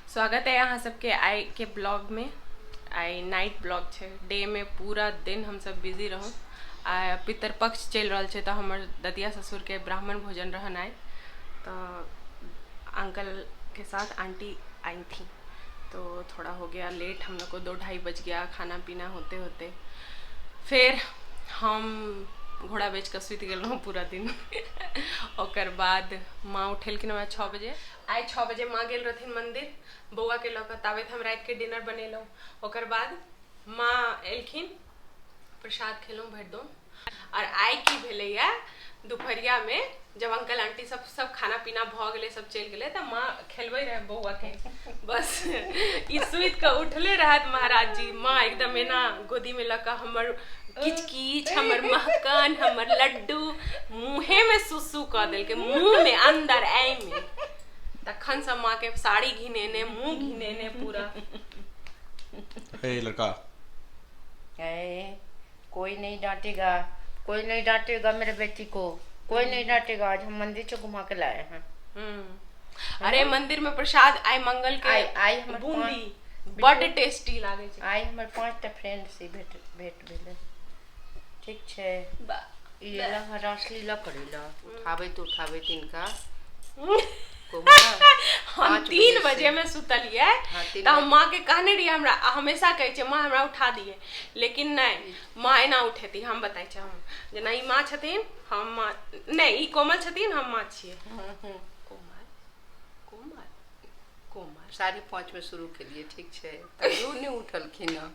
स्वागत है अहाँ सबके आइ के ब्लॉग में। आइ नाइट ब्लॉग छै, डे में पूरा दिन हम सब बिजी रहूँ। आ पितरपक्ष चलि रहल छै तऽ हमर ददिया ससुरके ब्राह्मण भोजन रहन आइ, तऽ अंकल के साथ आंटी आई थी, तो थोड़ा हो गया लेट हम लोग को, 2-2:30 बज गया खाना पीना होते होते। फिर हम घोड़ा बेच कऽ सुति गेलहुँ पूरा दिन। ओकर बाद माँ उठेलखिन हमरा 6 बजे। आइ 6 बजे माँ गेल रहथिन मंदिर बौआ के लऽ कऽ, ताबत हम रातिके डिनर बनेलहुँ। ओकर बाद माँ एलखिन, प्रसाद खेलहुँ भरि दम। और आइ की भेलैया दुपहरिया में जब अंकल आंटी सब सब खाना पीना भऽ गेलै, सब चलि गेलै, तऽ माँ खेलबै रहै बौआ के। बस ई सुति कऽ उठले रहत महाराज जी, माँ एकदम एना गोदी में लऽ कऽ हमर किच किच, हमर महकन, हमर लड्डू मुँहे में सुसु कऽ देलकै, मुँह में अंदर ऐ में। तखन से माँ के साड़ी घिनेने, मुँह घिनेने पूरा। हे लड़का, ए, कोई नहीं डांटेगा, कोई नहीं डांटेगा मेरे बेटी को, कोई नहीं डांटेगा। आज हम मंदिर से घुमा के लाए हैं। अरे मंदिर में प्रसाद आइ मंगल के आइ आइ हमर बूंदी बड टेस्टी लागे छै। आइ हमर 5टा फ्रेंड से भेट भेट भेलै। ठीक छै। ई एला हँ रासलीला करेला, उठाबैत उठाबैत इनका हम 3 बजे में सुतलियै तऽ हम माँ के कहने रहियै, हमरा हमेशा कहै छै माँ हमरा उठा दिए, लेकिन नहि माँ एना उठेती। हम बताइ छै, हम जेना ई माँ छथिन, हम माँ नहि, ई कोमल छथिन, हम माँ छियै। कोमल कोमल कोमल 5:30 में शुरू केलियै, ठीक छै, तैयो नहि उठलखिन हँ।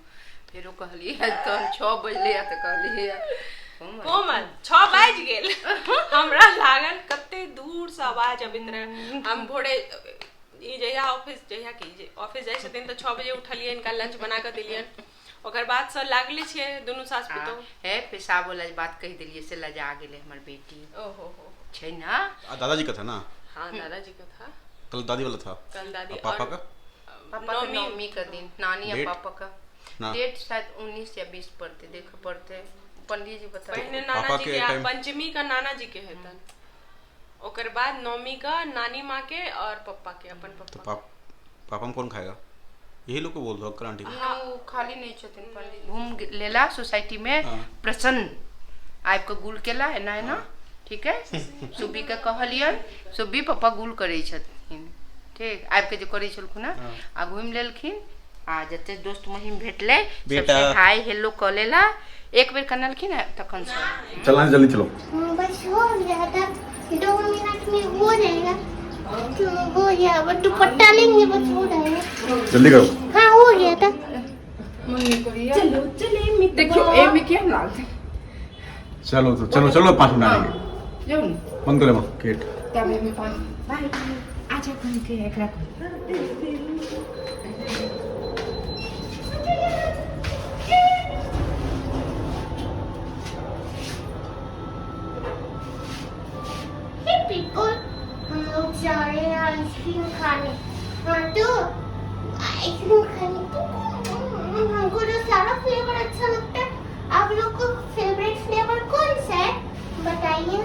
फेरो कहलियै तहन 6 बजलै तऽ कहलियै कोमल 6 बाजि गेल। हमरा लागल कते दूर से आवाज अबैत रहे। हम भोरे ई जहिया ऑफिस जहिया की ऑफिस जाइ छथिन तऽ 6 बजे उठलियै, इनका लंच बना कऽ देलियनि। ओकर बाद से लागले छियै दुनू सास पुतोहु। हे पेशाब वाला बात कहि देलियै से लजा गेलै हमर बेटी। ओहो हो छै ना। आ दादाजी का था ना? हाँ दादाजी का था, कल दादी वाला था, कल दादी। पापा का, पापा का नवमी का दिन, नानी या पापा का डेट शायद 19 या 20 पड़ते, देखे पड़ते पंडित जी बता। पहिने नाना जी के पंचमी का नाना जी के हेतन, ओकर बाद नवमी का नानी माँ के और पप्पा के, अपन पप्पा। तो पापा में कौन खाएगा? यही लोग को बोल दो अंकल आंटी को। ना वो खाली नहीं छथिन पंडित। घूम लेला सोसाइटी में प्रसन्न आबि के गुल केला एना एना, ठीक है। सुब्बी के कहलियन, सुब्बी पप्पा गुल करै छथिन, ठीक, आबि के जे करै छलखुन हँ, आ घुमि लेलखिन। आ जते दोस्त महिम भेटलै सबसे हाय हेलो कऽ लेला, एक बेर कनलखिन तखन से चलना जल्दी चलो। बस हो गया था, 2 मिनट में हो जाएगा, तो हो गया। बस दुपट्टा लेंगे, बस हो जाएगा, जल्दी करो। हाँ हो गया था। चलो चले देखियो ए में क्या लाल। चलो तो चलो चलो 5 मिनट आएंगे, बंद करो गेट। तब में 5 बाय आजा कहीं के एकरा हम लोग जा रहे हैं आइसक्रीम खाने। हाँ तो आइसक्रीम खाने हमको तो सारा फ्लेवर अच्छा लगता है। आप लोग को फेवरेट फ्लेवर कौन सा है बताइए।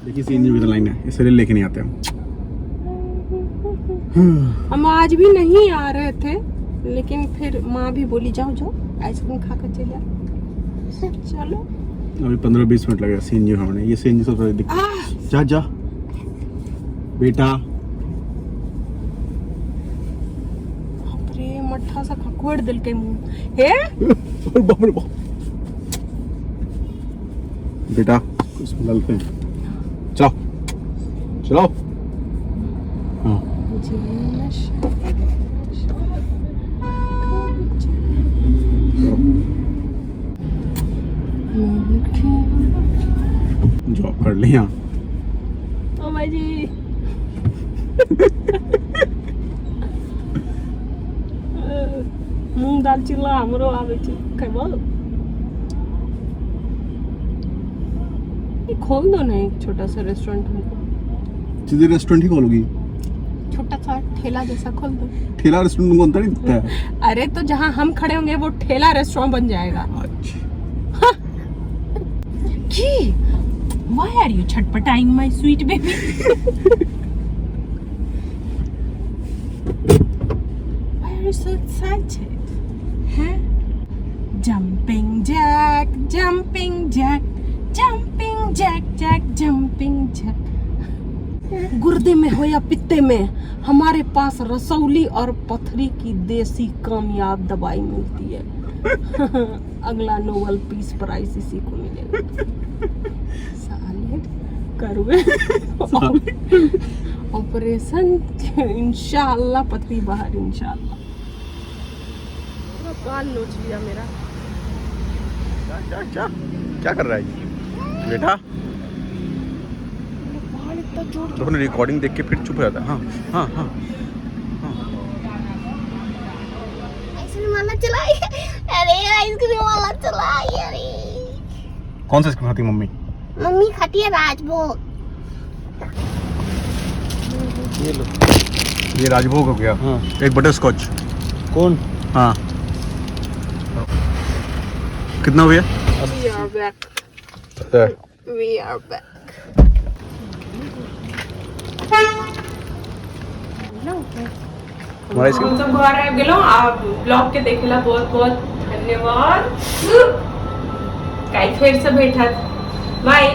देखिए सीएनजी की लाइन है, इसलिए लेके नहीं आते हम। हम आज भी नहीं आ रहे थे, लेकिन फिर माँ भी बोली जाओ जाओ आइसक्रीम खा कर चले आओ। चलो अभी 15-20 मिनट लगेगा सीएनजी होने। ये सीएनजी सबसे दिक्कत। जा जा बेटा। बाप रे मट्ठा सा खकोड़ देलकै मुँह। हे बाप रे बाप। बेटा इसमें डालते हैं, चलो चलो। हाँ जॉब कर लिया। ओ भाई जी मूंग दाल चिल्ला हमरो आबै छै, खेबो? ये खोल दो ना एक छोटा सा रेस्टोरेंट हमको। सीधे रेस्टोरेंट ही खोलोगी? छोटा सा ठेला जैसा खोल दो। ठेला रेस्टोरेंट कौन नहीं देता है। अरे तो जहाँ हम खड़े होंगे वो ठेला रेस्टोरेंट बन जाएगा। अच्छा। Why are you छटपटाइंग my sweet baby? Why are you so excited? Huh? Jumping jack, jumping jack, jumping jack, jack, jumping jack. गुर्दे में हो या पित्ते में, हमारे पास रसौली और पथरी की देसी कामयाब दवाई मिलती है। अगला नोबेल पीस प्राइज इसी को मिलेगा। साले करवे ऑपरेशन, इंशाअल्लाह पथरी बाहर, इंशाअल्लाह। पूरा बाल नोच लिया मेरा। क्या क्या क्या क्या कर रहा है ये बेटा? बाल इतना जोर तो अपने रिकॉर्डिंग देख के फिर चुप हो जाता है। हाँ हाँ हाँ। आइसक्रीम वाला चला, अरे आइसक्रीम वाला चला, अरे। कौन सा आइसक्रीम खाती है मम्मी? मम्मी खाती है राजभोग। ये लो। ये राजभोग हो गया। हाँ। एक बटर स्कॉच। कौन? हाँ, कितना हो गया? We are back. We are back. हमारा आइसक्रीम। हम सब घर आबि गेलहुँ। आ ब्लॉग के देखेला बहुत बहुत धन्यवाद। काल्हि फेरसँ भेटत। बाय।